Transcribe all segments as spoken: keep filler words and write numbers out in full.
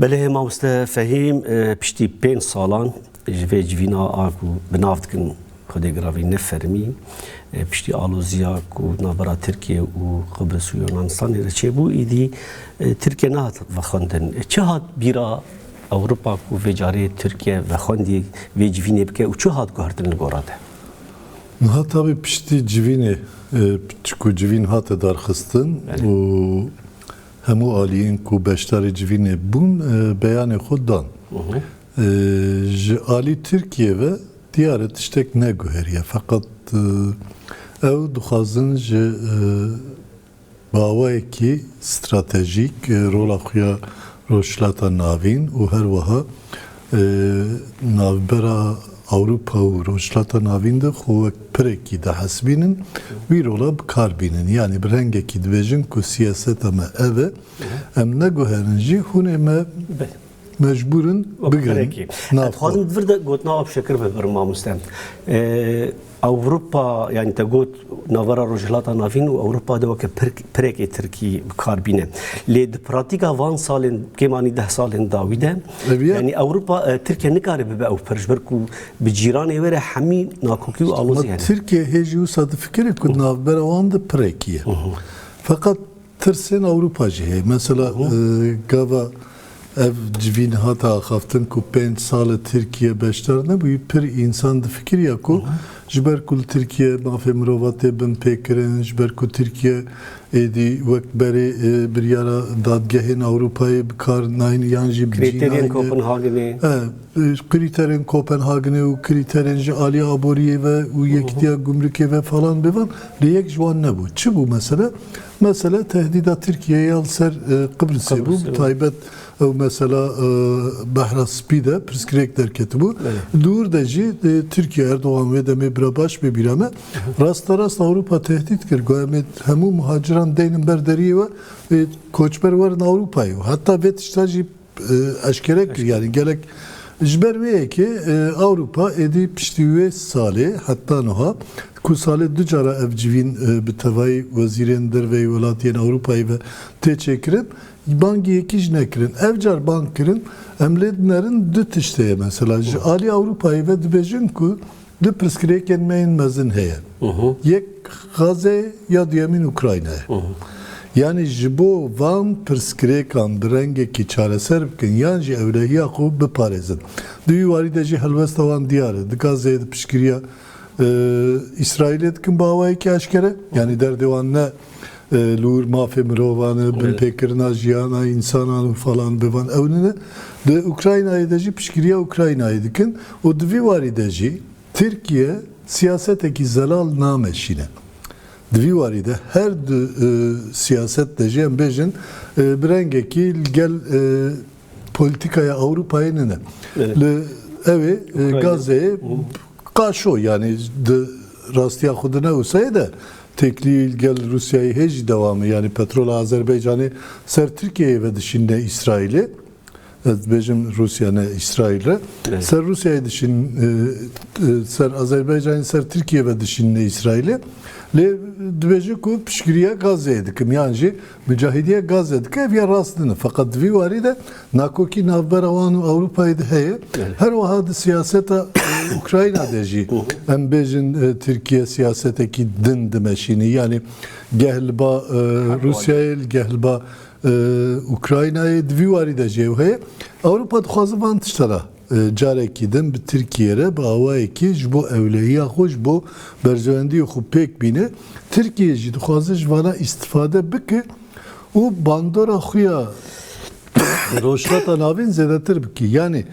Belê, mamoste Fehîm, e, piştî pênc salan ji vê civîna a ku bi nav dikin Xwedê giravî ne fermî, e, piştî aloziya ku navbera Tirkiye û Qibris û Yunanistanê re çêbû, îdî, e, Tirkiye nehat vexwendin. E, çi hat bîra Ewropa ku vê carê Tirkiye vexwendî vê civînê bike û çi hat guhertin li gora te? Niha tabî piştî civînê, e, çiku civîn hate darxistin Belê. û hemû aliyên ku beşdarê civînê bûn, e, beyanê xwe dan. Hı hı. E, ji alî Tirkiye ve diyar e tiştek neguheriye. Feqet, e, ew dixwazin ji, e, bi awayekî stratejîk, e, rola xwe ya Rojhilata Navîn û her wiha, e, navbera Ewropa û Rojhilata Navîn de xwe wek pirekî dihesibînin, wî rola bi kar bînin. Yanî bi rengekî dibêjin ku siyaseta me ev e, em neguherin jî hûn ê me Belê. mecbûr in Wek bigirin pirekî. nav xwe. Dixwazim di vir de gotina we bi şekir bibirim, mamoste. Ee, Ewropa, yanî te got navbera Rojhilata Navîn û Ewropa de weke pirk-, pirekê Tirkî bi kar bîne. Lê di pratîka van salên, kêmanî deh salên dawî de, Ev ya. yanî Ewropa, e, Tirkiye nikare bibe ew pir, ji ber ku bi cîranê wê re hemî nakokî û alozî Ama hene. Tirkiye hê jî wisa difikire ku navbera wan de pirekî ye. Hı hı. Feqet tirsên Ewropa jî heye. Mesela, Hı hı. e, gava ev civîn hate axaftin ku pênc sal e Tirkiye beşdar nebûyî, pir însan difikiriya ku Hı hı. ji ber ku li Tirkiye mafê mirova tê binpêkirin, ji ber ku Tirkiye êdî wek berê, e, biryara dadgehên Ewropayê bi kar nayne yan jî bi cî Krîteriyên nayne. Kopenhagenê. E, e, krîterên Kopenhagenê û krîterên ji alî aboriyê ve û Hı hı. yekîtiya gumrikê ve falan bêvan, lê yek ji wan nebû. Çi bû mesele? Mesele tehdîda Tirkiyeyê ya li ser, e, Qibrisê bû. Qibrisê, Bi evet. taybet ew mesela, e, Behra Spî de pirsgirêk derketibû. Evet. Dûr de jî, e, Tirkiye, Erdogan wê demê bira baş bê bîra me. Hı hı. Rasterast Ewropa tehdît kir. Got, em ê hemû muhaciran deynin ber deriyê we, e, koçber werin Ewropayê. Heta vê tişta jî e, eşkere kir. Eşkere. Yanî gelek ji ber wê yekê, e, Ewropa êdî piştî wê salê heta niha ku salê du cara ev civîn, e, bi tevayî wezîrên derve yê welatiyên Ewropayê ve tê çêkirin, bangî yekî jî nekirin. Ev car bang kirin, em lê dinerin du tiştê ye mesela. Ji Hı. alî Ewropayê ve dibêjin ku Du pirsgirêkên me yên mezin heye. Hı hı. Yek Gazze ya duyemîn Ukrayna ye. Hı hı. Yanî ji bo van pirsgirêkan bi rengekî çareser bikin yan jî ewlehiya xwe biparêzin. Di wî warî de jî helwesta wan diyar e. Di Gazze'yê di piştgiriya, e, Îsraîlê dikin bi awayekî eşkere. Yanî derdê wan ne e, li wir mafê mirovan e, Evet. binpêkirina jiyana însanan û falan bivan ew nine. Di Ukraynayê de jî piştgiriya Ukraynayê dikin û di vî warî de jî Tirkiye siyasetekî zelal nameşîne. Di vî warî de her du, e, siyaset de jî em bêjin, e, bi rengekî li gel, e, polîtîkaya Ewropayê nine. Evet. Li ew ê, e, Ukrayna. Gazeyê Hı. qaşo, yanî di rastiya xwe de ne wisa ye de têkilî li gel Rûsyayê hê jî dewam e. Yanî petrola Azerbaycanê ser Tirkiyeyê ve dişîne Îsraîlê. Ez dibêjim Rûsya ne Îsraîl re. Evet. Ser Rûsyayê dişîn, e, e, ser Azerbaycanê ser Tirkiye ve dişîne Îsraîlê. Lê dibêje ku piştgiriya Gazze'yê dikim, yan jî mucahidiya Gazze dike, ev ya rast nine. Feqet di vî warî de nakokî navbera wan û Ewropayê de heye. Evet. Her wiha di siyaseta, e, Ukrayna de jî, Hı hı. em bêjin, e, Tirkiye siyasetekî din dimeşîne. Yanî geh li ba, e, Her Rûsyayê, geh li ba, e, Ukraynayê, di vî warî de jî ew heye. Ewropa dixwaze van tiştana e, carekî din bi Tirkiye re bi awayekî ji bo ewlehiya xwe, ji bo berjewendiyê xwe pêk bîne. Tirkiye jî dixwaze ji vana îstifade bike û bandora xwe ya Rojhilata Navîn zêdetir bike. Yanî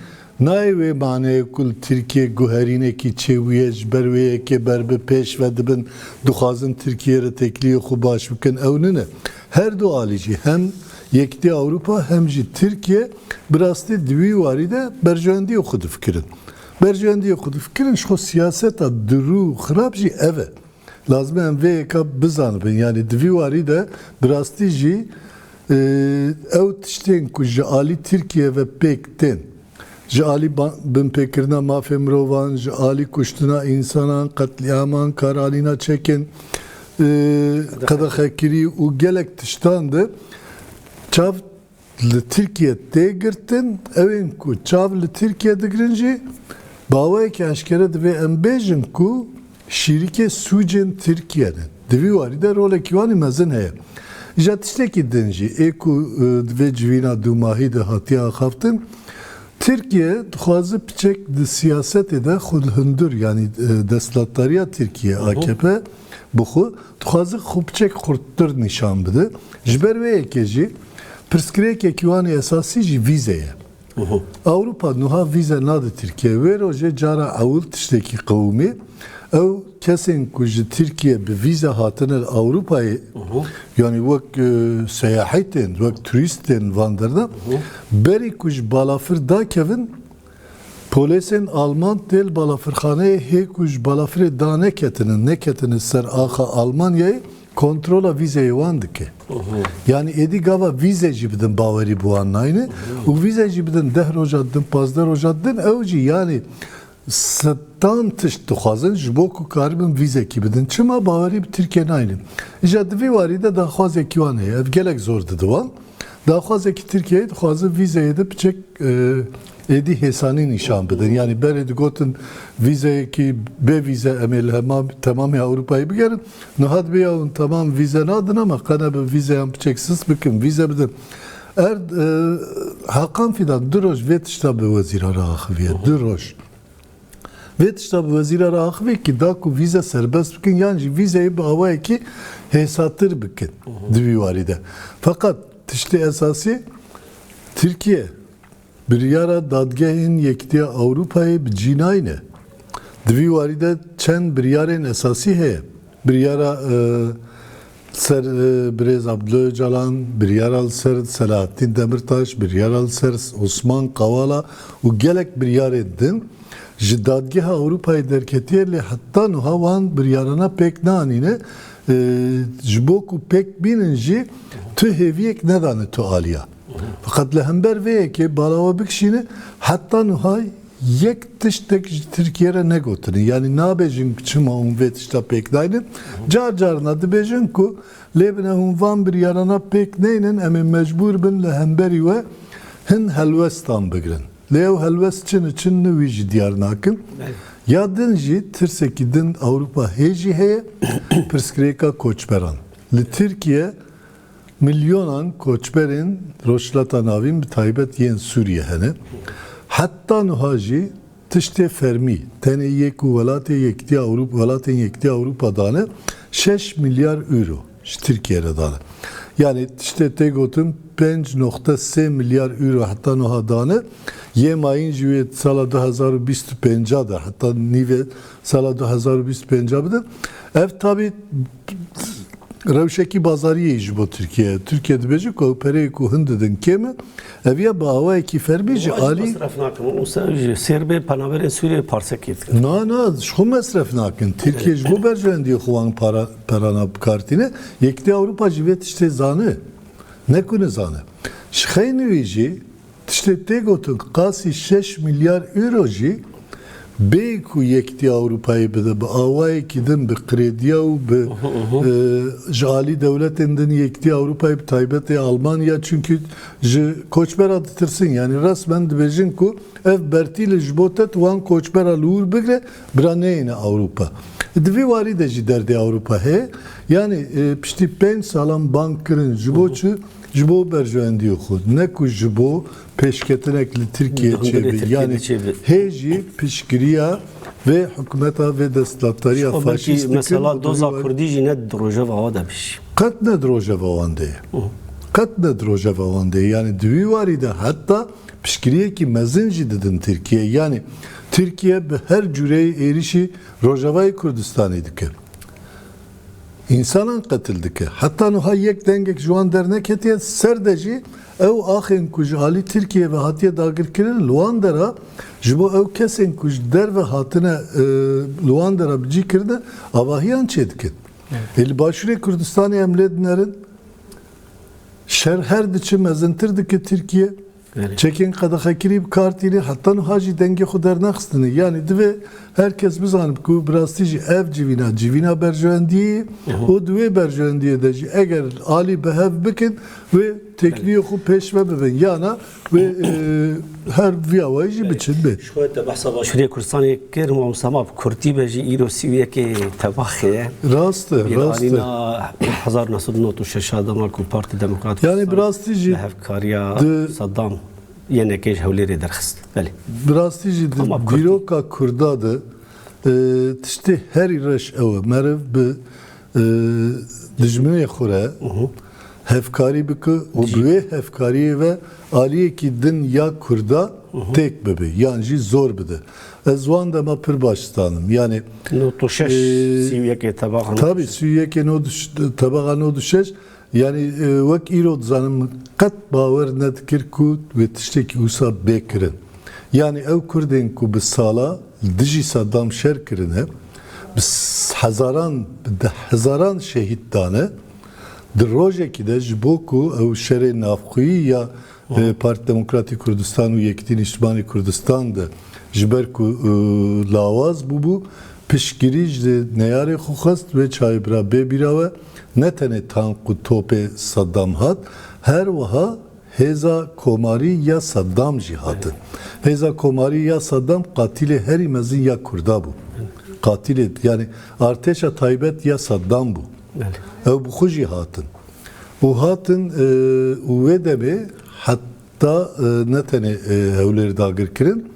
nayê wê maneyê ku li Tirkiye guherînekî çêbûye, ji ber wê yekê ber bi pêş ve dibin, dixwazin Tirkiye re têkiliyê xwe baş bikin. Ew nine. Her du alî jî hem Yekîtiya Ewropa hem jî Tirkiye bi rastî di wî warî de berjewendiyê xwe difikirin. Berjewendiyê xwe difikirin, ji xwe siyaseta dirû û xirab jî ev e. Lazim e em vê yeka bizanibin. Yanî di vî warî de bi rastî jî, e, ew tiştên ku ji alî Tirkiye ve pêk tên, ji alî ba-, binpêkirina mafê mirovan, ji alî kuştina însanan, qetlîaman, karalîna çekên, e, qedexekirî û gelek tiştan de çav li Tirkiye tê girtin, ew ên ku çav li Tirkiye digirin jî, bi awayekî eşkere divê em bêjin ku şîrikê sûcên Tirkiye ne. Di vî warî de rolekî wan î mezin heye. Îja tiştekî din jî, ê ku, e, di vê civîna dûmahî de hatiye axaftin, Tirkiye dixwaze piçek di siyasetê de xwe li hundir, yanî, e, desthilatdariya Tirkiye, A K P, bi xwe dixwaze xwe piçek xurttir nîşan bide. Ji ber wê yekê jî pirsgirêkekî wan ê esasî jî vîze ye. Ewropa niha vîze nade Tirkiye. Wê rojê cara ewil tiştekî qewimî, ew kesên ku ji Tirkiye bi vîze hatine li Ewropayê, yanî wek, e, seyahî tên, wek turîst tên van derdan, berî ku ji balafir dakevin, polêsên Alman tê li balafirxaneyê hê ku ji balafirê daneketinin, neketine ser axa Almanyayê, kontrola vîzeyê wan dike. Yanî êdî gava vîze jî bidin, bawerî bi wan nayne. Û vîze jî bidin deh roja din, pazdeh roja din, ew jî yanî sedan tişt dixwazin ji bo ku karibin vîzekî bidin. Çima? Bawerî bi Tirkiye nayne. Îja di vî warî de daxwazekî wan heye. Ev gelek zor dide wan. Daxwazekî Tirkiyeyê dixwaze vîzeyê de piçek, e, êdî hêsanî nîşan bidin. Yanî berê digotin vîzeyekî bê vîze em ê li hema-, temamê Ewropayê bigerin. Niha dibê ya hûn temam vîze nadin ama qe nebe vîzeyan piçek sist bikin, vîze bidin. Er, e, Hakan Fidan du roj vê tişta bi wezîra re axiviye. Du roj. Vê tişta bi wezîra re axivê ki da ku vîze serbest bikin yan jî vîzeyê bi awayekî hêsatir bikin di vî warî de. Feqet tiştê esasî Tirkiye biryara dadgehên Yekîtiya Ewropayê bi cî nayne. Di vî warî de çend biryarên esasî heye. Biryara, e, ser, e, birêz Abdullah Öcalan, biryara li ser Selahattin Demirtaş, biryara li ser Osman Kavala û gelek biryarên din ji Dadgeha Ewropayê derketiye, lê heta niha wan biryarana pêk neanîne. E, ji bo ku pêk bînin jî tu hêviyek nedane tu aliya. Feqet li hember vê yekê bala we bikişîne, heta niha yek tiştek ji Tirkiye re negotine. Yanî nabêjin çima hûn vê tişta pêk daynin. Car carna dibêjin ku lê bine hûn van biryarana pêk neynin, em ê mecbûr bin li hemberî we hin helwestan bigirin. Lê ew helwest çi ne çi ne wî jî diyar nakin. Belê. Ya din jî tirsekî din Ewropa hê jî heye, pirsgirêka koçberan. Li Tirkiye milyonan koçberên Rojhilata Navîn, bi taybet yên Sûriye hene. Heta niha jî tiştê fermî, tenê yê ku welatê Yekîtiya Ewropa, welatên Yekîtiya Ewropa dane, şeş milyar euro ji Tirkiye re dane. Yanî tiştê tê gotin pênc noqte sê milyar euro heta niha dane. Yê mayîn jî wê sala du hezar û bîst û pênc de, heta nîvê sala du hezar û bîst û pênc bidin. Ev tabî rewşekî bazariyê ji bo Tirkiye. Tirkiye dibêje ku ew pereyê ku hin didin kêm e, ev ya bi awayekî fermî ji alî. Mesref nakin. Û se-, ji sêrbê penaberên Sûriyê parsekê dikin. Na, na, ji xwe mesref nakin. Tirkiye ji bo berjewendiyê xwe wan para, perana bi kar tîne. Yekîtiya Ewropa jî vê tiştê zane. Ne ku nizane. Ji xeynî wî jî tiştê tê gotin qasî şeş milyar euro jî bê ku Yekîtiya Ewropayê bide, bi awayekî din, bi krediya û bi, e, ji alî dewletên din Yekîtiya Ewropayê, bi taybetê Almanya, çunkî ji koçbera ditirsin. Yanî resmen dibêjin ku ev bertîl e ji bo te, tu wan koçbera li wir bigre, bira neyêne Ewropa. Di vî warî de jî derdê Ewropa heye. Yanî, e, piştî pênc salan bang kirin ji bo çi? Ji bo berjewendiyê xwe. Ne ku ji bo pêşketinek li Tirkiye çêbe. Yanî hê jî piştgiriya vê hikûmeta, vê desthilatdariya faşîst dikin. Mesela doza Kurdî jî ne di rojeva wa de bî. Qet ne di rojeva wan de ye. Qet ne di rojeva wan de ye. Yanî di wî warî de heta piştgiriyekî mezin jî didin Tirkiye. Yanî Tirkiye bi her cûreyê êrişî Rojavayê Kurdistanê dike. Însanan qetil dike. Heta niha yek dengek ji wan derneketiye. Ser de jî ew axên ku ji alî Tirkiye ve hatiye dagirkirin, li wan dera ji bo ew kesên ku ji derve hatine, e, li wan dera bi cî kirine, avahiyan çêdikin. Evet. Ê li Başûrê Kurdistanê em lê dinerin. Şer her diçe mezintir dike Tirkiye. Belê. Çekên qedexekirî bi kar tîne, heta niha jî dengê xwe dernexistine. Yanî divê her kes bizanib ku bi rastî jî ev civîna, civîna berjewendiyê ye. Û di wê berjewendiyê de jî eger alî bi hev bikin, wê têkiliyê xwe pêş ve bibin. Yana wê, e, her vî awayî jî biçin bê. Ji xwe te behsa Başûrê Kurdistanê kir, mamosta, ma bi kurtî be jî îro sî û yekê Tebaxê ye. Rast e, rast e. Bîranîna hezar neh sed û nod û şeş a dema ku Partî Demokrat Yani bi Kurdistan rastî jî bi hevkariya di Saddam Y N K ji Hewlêrê derxist. Belê. Bi rastî jî di Ama bi kurtî. dîroka Kurda de, e, tiştê herî reş ew e. Meriv bi, e, dijminê xwe re hevkarî bike û bi Cî. wê hevkariyê ve aliyekî din ya Kurda têk bibe, yan jî zor bide. Ez wan dema pir baş dizanim. Yani, Nod û şeş, e, sî û yekê Tebaxa nod û şeş. Tabii, sî û yekê nod û şeş, Tebaxa nod û şeş, yani, e, wek îro dizanim, min qet bawer nedikir ku wê tiştekî wisa bê kirin. Yani ew Kurdên ku bi sala dijî Saddam şer kirine, bi s-, hezaran, bi deh hezaran şehîd dane, di rojekî de ji bo ku ew şerê navxweyî ya, e, Partî Demokratîk Kurdistan û Yekîtî Nîştimanî Kurdistan de ji ber ku, e, lawaz bûbû, piştgirî ji neyarê xwe xwest, wê çayê bira bê bîra we, ne tenê tank û topê Saddam hat, her wiha hêza komarî ya Saddam jî hatin. Hêza komarî ya Saddam qatilê herî mezin ya Kurda bû. Qatilê, yani artêşa taybet ya Saddam bû. Belê. Ew bi xwe jî hatin. Û hatin, e, û wê demê heta, e, ne tenê, e, Hewlêr dagir kirin,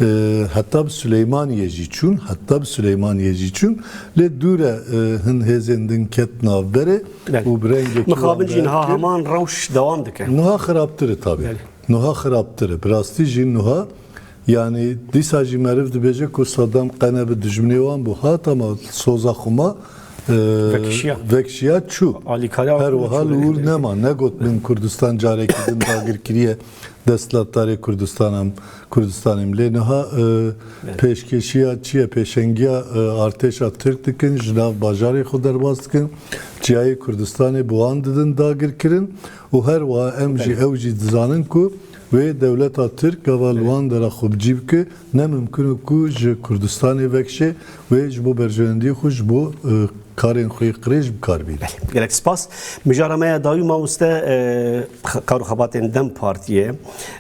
e, heta bi Silêmaniyê jî çûn, heta bi Silêmaniyê jî çûn, lê dû re, e, hin hêzên din ket navberê Belê. û bi rengekî Mixabin wan jî niha derket. heman rewş dewam dike. Niha xirabtir e tabii. Belê. Niha xirabtir e. Bi rastî jî niha, yani dîsa jî meriv dibêje ku Saddam qene bi dijminê wan bû, hat ama soza xwe ma, e, Vekişiya. vekişiya çû. Alîkariya Her wiha li wir nema. Negot min Kurdistan carekî din dagir kiriye, desthilatdarê Kurdistan em, Kurdistanê em. Lê niha, e, pêşkêşiya çi ye, pêşengiya, e, artêşa Tirk dikin, ji nav bajarê xwe derbas dikin, çiyayê Kurdistanê bi wan didin dagirkirin û her wiha em jî, Belê. ew jî dizanin ku wê dewleta Tirk gava li Belê. wan dera xwe bi cî bike, ne mimkun e ku ji Kurdistanê vekişe, wê ji bo berjewendiyê xwe, ji bo, e, karên xwe yê qirêj bi kar bîne. Belê. Gelek spas. Mijara me ya dawî, mamoste, e, kar û xebatên DEM Partiyê,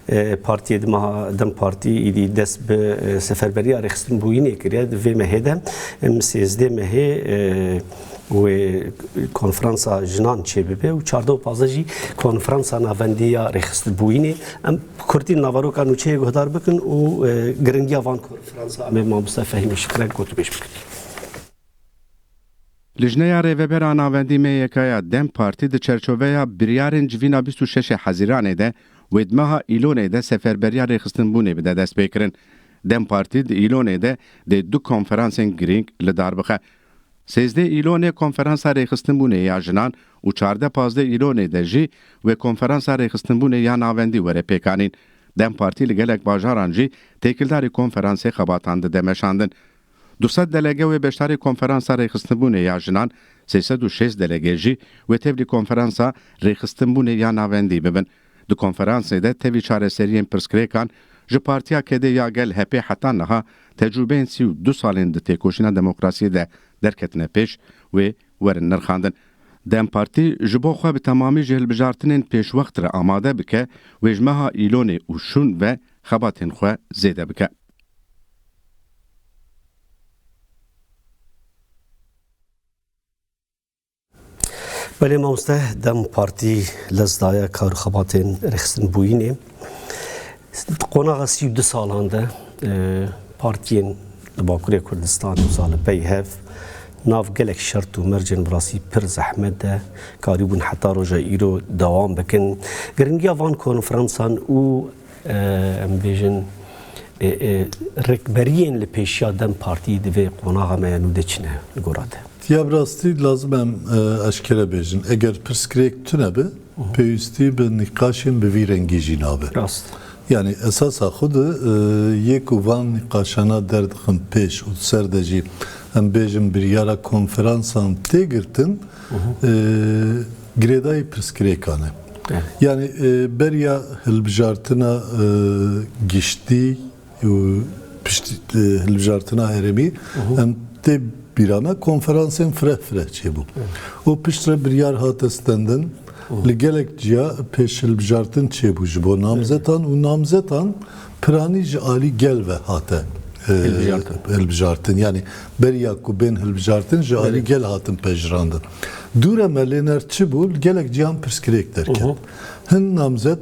e, partiyê di meha DEM Partî îdî dest bi, e, seferberiya rêxistinbûyînê kiriye. Di vê mehê de, em sêzdeh mehê, e, wê konferansa jinan çêbibe û çardeh û pazdeh jî konferansa navendî ya rêxistinbûyînê. Em bi kurtî naveroka nûçeyê guhdar bikin û, e, giringiya van konferansa em ê mamoste Fehîmê Şikrek gotûbêj bikin. Lijneya Rêvebera Navendî M Y K ya DEM Partî di çerçoveya biryarên civîna bîst û şeş Hezîranê de wê di meha Îlonê de seferberiya rêxistinbûnê bide destpêkirin. DEM Partî di Îlonê de dê du konferansên girîng li dar bixe. Sêzdeh Îlonê konferansa rêxistinbûnê ya jinan û çardeh pazdeh Îlonê de jî wê konferansa rêxistinbûnê ya navendî were pêkanîn. DEM Partî li gelek bajaran jî têkildarî konferansê xebatan dide meşandin. Du sed delege wê beşdarî konferansa rêxistinbûnê ya jinan, sê sed û şêst delege jî wê tevlî konferansa rêxistinbûnê ya navendî bibin. Di konferansê de tevî çareseriyên pirsgirêkan ji Partiya K D ya Gel H P heta niha tecrûbeyên sî û du salên di têkoşîna demokrasiyê de derketine pêş wê werin nirxandin. DEM Partî ji bo xwe bi temamî ji hilbijartinên pêşwext re amade bike, wê ji meha Îlonê û şûn ve xebatên xwe zêde bike. Belê mamoste, DEM Partî lez daye kar û xebatên rêxistinbûyînê. Di qonaxa sî û du salan de, e, partiyên li Bakurê Kurdistanê wisa li pey hev nav gelek şert û mercên bi rastî pir zehmet de karîbûn heta roja îro dewam bikin. Giringiya van konferansan û, e, em bêjin, e, e, rêkberiyên li pêşiya DEM Partî di vê qonaxa me ya nû de çi ne li gora te? Ya bi rastî lazim em, e, eşkere bêjin. Eger pirsgirêk tune be, pêwîstî bi nîqaşên bi vî rengî jî nabe. Rast. Yani esasa xwe de, e, yê ku van nîqaşana derdixin pêş û di ser de jî em bêjin biryara konferansan tê girtin, e, girêdayî pirsgirêkan e. Evet. Yani, e, beriya hilbijartina, e, giştî û piştî, e, hilbijartina herêmî, em tê bîra me konferansên fireh fireh çêbû. Evet. Û piştre biryar hate stendin, Li gelek ciya pêşhilbijartin çêbû ji bo namzetan û namzetan piranî ji alî gel ve hate, e, Hilbijartin. hilbijartin. Yanî beriya ku bên hilbijartin ji alî Belê. gel hatin pejirandin. Dûre me lê nerd çi bû? Li gelek ciyan pirsgirêk derket. Hı hı. Hin namzet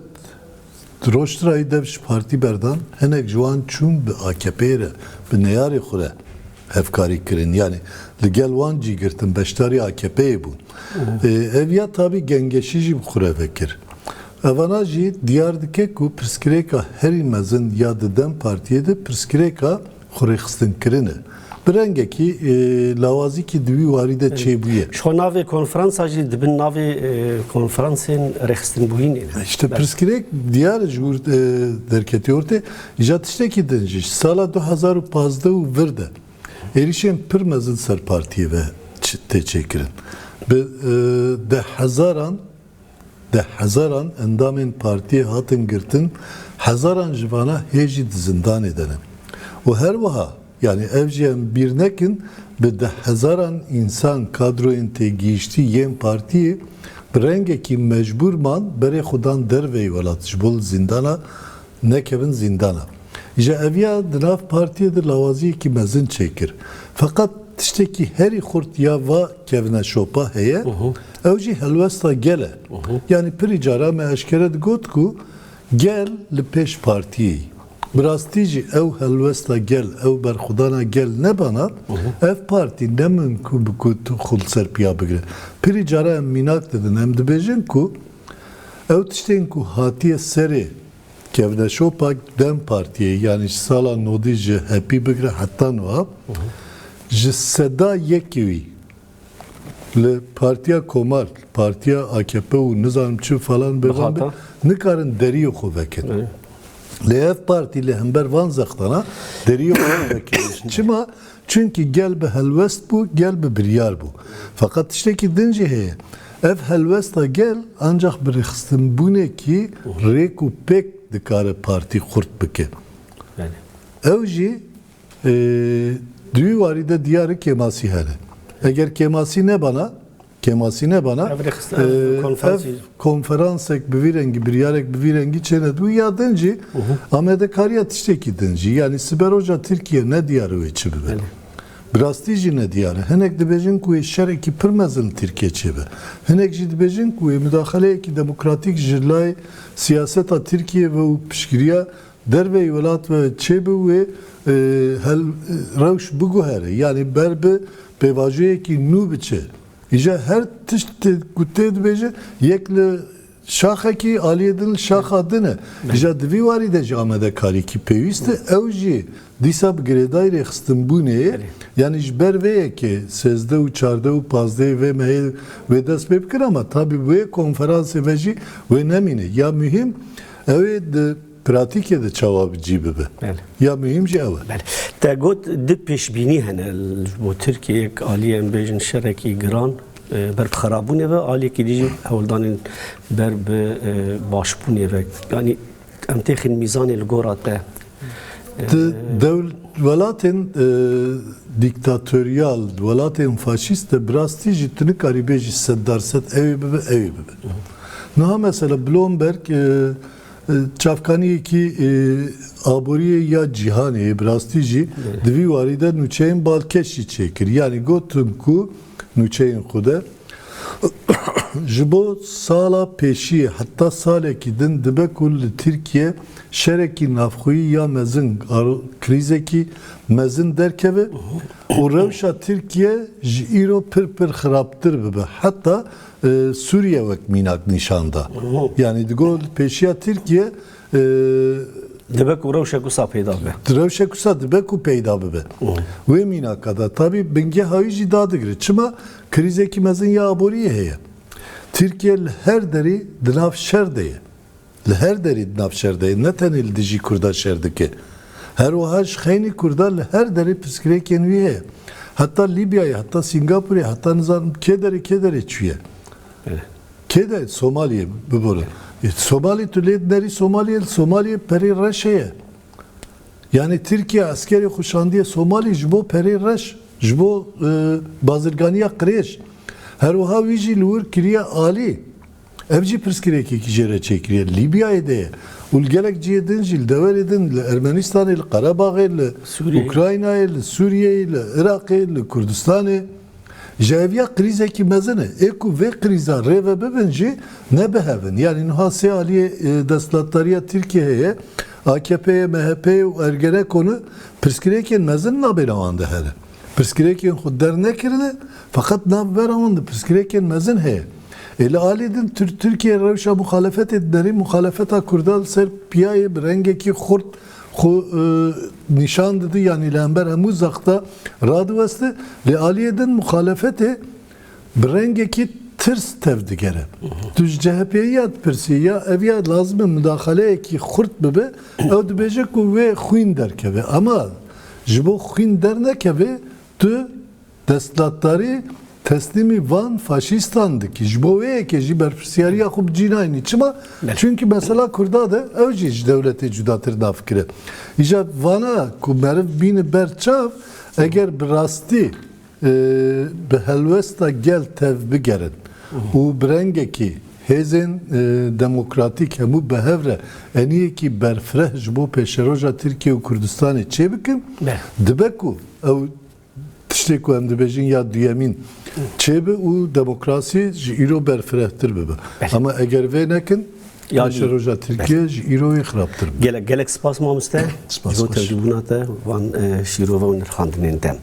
roştirayî dev ji partî berdan, hinek ji wan çûn bi A K P'ê re, bi neyarê xwe re hevkarî kirin. Yanî li gel wan cî girtin, beşdarî A K P'ê bûn. Hı hı. E, ev ya tabî gengeşî jî bi xwe re vekir. Evana jî diyar dike ku pirsgirêka herî mezin ya di DEM Partiyê de pirsgirêka xurêxistinkirin e. Bi rengekî, e, lawazîkî di wî warî de Evet. çêbûye. Ji xwe navê konferansa jî di bin navê, e, konferansên rêxistinbûyînê ne. İşte Belê. pirsgirêk diyar e ji wir, e, derketî ortê. Îja tiştekî din jî, sala du hezar û pazdeh û vir de êrîşên pir mezin ser partiyê ve ç-, tê çêkirin. Bi, e, deh hezaran, deh hezaran endamên partiyê hatin girtin, hezaran ji vana hê jî di zindanê de ne. Û her wiha, yanî ev jî em bîr nekin, bi deh hezaran însan, kadroyên têgihiştî yên partiyê bi rengekî mecbûr man berê xwe dan derveyî welat ji bo li zîndana nekevin zîndana. Îja eviya di nav partiyê de lawaziyekî mezin çêkir. Feqet tiştekî herî xurt ya va kevneşopa heye, Hı hı. ew jî helwesta gel e. Hı hı. Yanî pirî cara me eşkere digot ku gel li pêş partiyê yî. Bi rastî jî ew helwesta gel, ew berxwedana gel nebana, Hı hı. ev partî ne mimkûn bi ku tu xwe li ser piya bigire. Pirî cara em mînak didin, em dibêjin ku ew tiştên ku hatiye serê kevneşopa DEM Partiyê, yanî ji sala nodî ji hepî bigire heta niha, Hı hı. ji seda yekê wî li Partiya Komar, Partiya A K P û nizanim çi falan bê van bê, Bihata. nikarin deriyê xwe vekin. Evet. Lê ev partî li hember van zextana deriyê xwe vekin. Çima? Çunkî gel bi helwest bû, gel bi biryar bû. Feqet tiştekî din jî heye. Ev helwesta gel ancax bi rêxistinbûnekî rêk û pêk dikare partî xurt bike. Belê. Ew jî, e, di wî warî de diyar e kêmasî hene. Eger kêmasî nebana, kêmasî nebana, Ev rêxist-, ev e, konferansî. ev konferansek bi vî rengî, biryarek bi vî rengî çênedibû ya din jî Hı hı. amadekariya tiştekî din jî. Yanî siberoja Tirkiye ne diyar e wê çi bibe. Belê. Bi rastî jî ne diyar e. Hinek dibêjin ku wê şerekî pir mezin li Tirkiye çêbe. Hinek jî dibêjin ku wê mudaxeleyekî demokratîk ji layê siyaseta Tirkiye ve û piştgiriya derveyî welat ve çêbe wê, e, hel, rewş biguhere. Yanî ber bi pêvajoyekî nû biçe. Îja her tişt ku tê dibêje, yek li şaxekî, aliyê din li şaxa din e. Belê. Îja di vî warî de jî amadekarîkî pêwîst e. Ew jî dîsa bi girêdayî rêxistinbûnê ye. Belê. Yanî ji ber vê yekê sêzdeh û çardeh û pazdehê vê mehê wê dest pê bikir, ama tabî bi wê konferansê ve jî wê nemîne. Ya muhîm ew ê di pratîkê de çawa bi cî bibe. Belê. Ya muhîm jî ew e. Belê. Te got du pêşbînî hene ji bo Tirkiyeyê, aliyê em bêjin şerekî giran, e, ber bi xerabûnê ve, aliyekî dî jî hewldanên ber bi, e, başbûnê ve. Yanî em têxin mîzanê li gora te. Di E, dewl-, welatên, e, dîktatoriyal, welatên faşîst de bi rastî jî tu nikarî bêjî sed dar sed ew ê bibe, ew ê bibe. Niha mesela Bloomberg, e, e, çavkaniyekî, e, aboriyê ya cîhanê ye, bi rastî jî Evet. di vî warî de nûçeyên balkêş jî çêkir. Yanî gotin ku nûçeyên xwe de ji bo sala pêşiyê heta salekî din dibe ku li Tirkiye şerekî navxweyî ya mezin, ar-, krîzekî mezin derkeve û rewşa Tirkiye ji îro pir pir xirabtir bibe. Heta, e, Sûriye wek mînak nîşan da. Yanî digot li pêşiya Tirkiye, e, Dibe ku rewşek wisa peyda be. Di rewşek wisa dibe ku peyda bibe. Hı. Wê mînaka de tabî bingeha wî jî dadigire. Çima? Krîzekî mezin ya aboriyê heye. Tirkiye li her derî di nav şer de ye. Li her derî di nav şer de ye. Ne tenê li dijî Kurda şer dike. Her wiha ji xeynî Kurda li her derî pirsgirêkên wî heye. Heta Lîbyayê, heta Sîngapûrê, heta nizanim kê derê kê derê çûye. Evet. Kê de Somaliyê bibore. E, Somalî tu lê dinerî Somaliyê, li Somaliyê perê reş heye. Yanî Tirkiye eskerê xwe şandiye Somalî ji bo perê reş, ji bo, e, bazirganiya qirêj. Her wiha wî jî li wir kiriye alî. Ev jî pirsgirêkekî jê re çêkiriye. Lîbyayê de ye. Û li gelek cihê din jî, li deverê din, li Ermenistanê, li Qerebaxê, li Sûriyeyê. Ukraynayê, li Sûriyeyê, li Iraqê, li Kurdistanê. Ji heviya krîzekî mezin e. Ê ku vê krîza rê ve bibin jî ne bi hev in. Yanî niha sê aliyê, e, desthilatdariya Tirkiyê heye, A K P ye, M H P ye û Ergenekon e, pirsgirêkên mezin nabêne wan de here. Pirsgirêkên xwe dernekirine, feqet navbera wan de pirsgirêkên mezin heye. Ê li alî din Tir-, Tirkiye rewşa muxalefetê dinerî, muxalefeta Kurda li ser piyayê bi rengekî xurt xwe, e, nîşan didi, yanî li hember hemû zexta radiwesti. Lê aliyê din muxalefetê bi rengekî tirs tev digere. Tu ji C H P'yê ya dipirsî, ya ev ya lazim e mudaxaleyekî xurt bibe, ew dibêje ku wê xwîn derkeve. Ama ji bo xwîn dernekeve, tu desthilatdarî teslîmî van faşîstan dikî. Ji bo wê yekê jî berpirsiyariya xwe bi cî nayînî. Çima? Belê. Çunkî mesela Kurda de ew jî ji dewletê cudatir nafikire. Îja vana ku meriv bîne ber çav, eger bi rastî, e, bi helwesta gel tev bigerin û bi rengekî hêzên, e, demokratîk hemû bi hev re eniyekî berfireh ji bo pêşeroja Tirkiye û Kurdistanê çêbikin, Belê. dibe ku ew tiştê ku em dibêjin ya duyemîn çêbi û demokrasî ji îro berfirehtir bibe. Belê. Ama eger vê nekin, Ya pêşeroja Tirkiye ji îro wê xirabtir bibe. Gelek, gelek spas mamoste. Spas, Ji bo xweş. tevlîbûna te van, e, şîrove û nirxandinên te.